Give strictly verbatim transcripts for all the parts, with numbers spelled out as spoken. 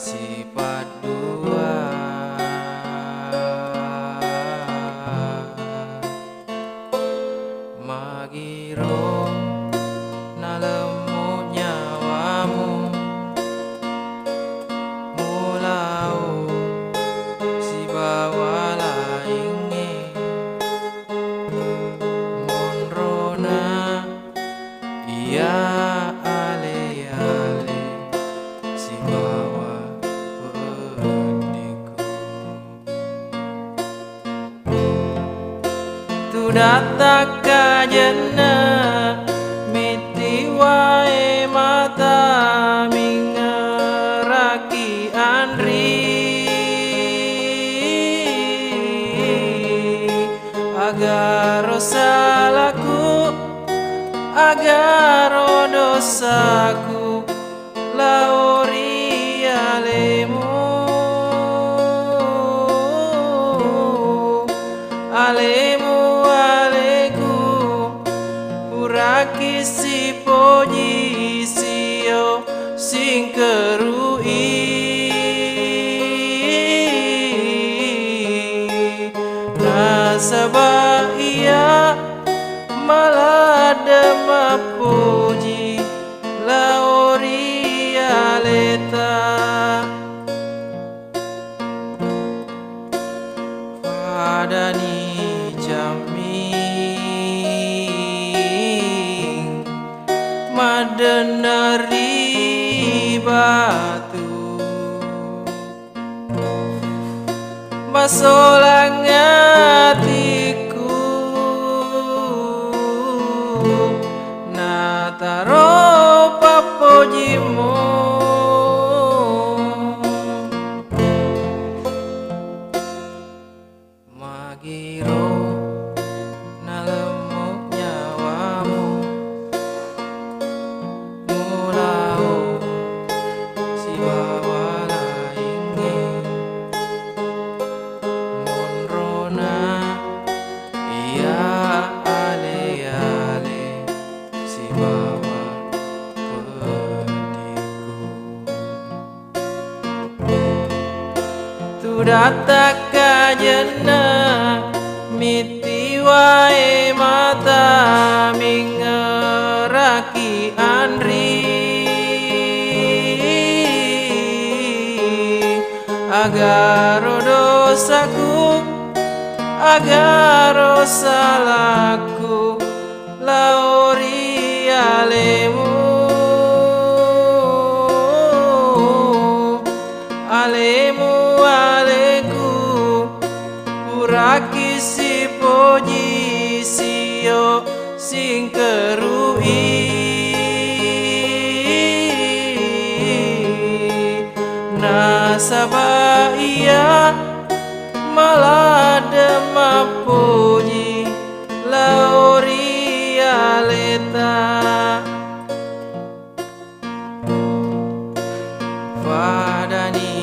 sipaddua. Magiro nalemmu nyawamu, mulao sibawa laingnge, monrona iya ale-ale sibawa peddiku. Tudatta kajenna mitti wae mata mingeraki anri. Agaro salaku, agaro dosaku, lao ri alemu. Alemu aleku, puraki sipoji sio singkerui. Nasaba iya maladde mappoji lao ri aleta. Padani camming maddenna ri batu. Masolang atiku nataro pappojimmu. Magiro nalemmu nyawamu, mulao sibawa laingnge, monrona iya ale-ale sibawa peddiku. Tudatta kajenna mitti wae mata mingeraki anri. Agaro dosaku, agaro salaku, lao ri alemu. Alemu aleku, puraki sipoji sio singkerui. Nasaba iya maladde mappoji lao ri aleta. Padani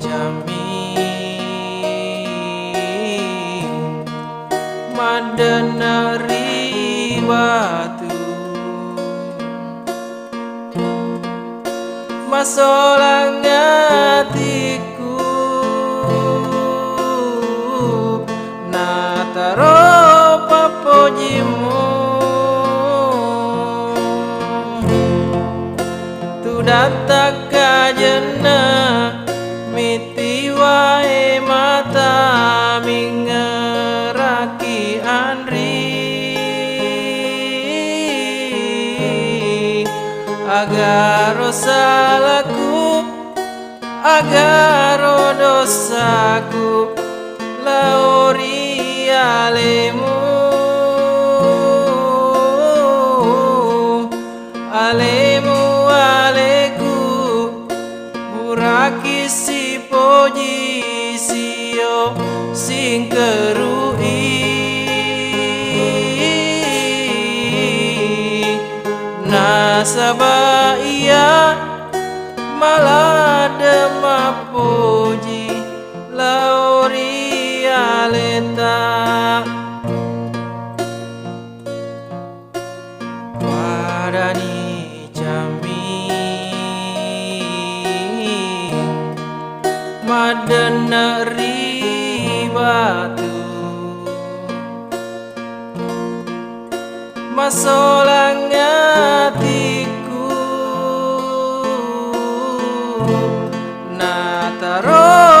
camming maddenna ri batu. Masolang atiku nataro pappojimmu. Tudatta kajenna mitti wae mata mingeraki anri. Agaro salaku, agaro dosaku, lao ri alemu. Alemu aleku, puraki sipoji sio singkerui. Nasaba iya maladde mappoji lao ri aleta. Padani camming Denne' ri batu, masolang atikku, nataro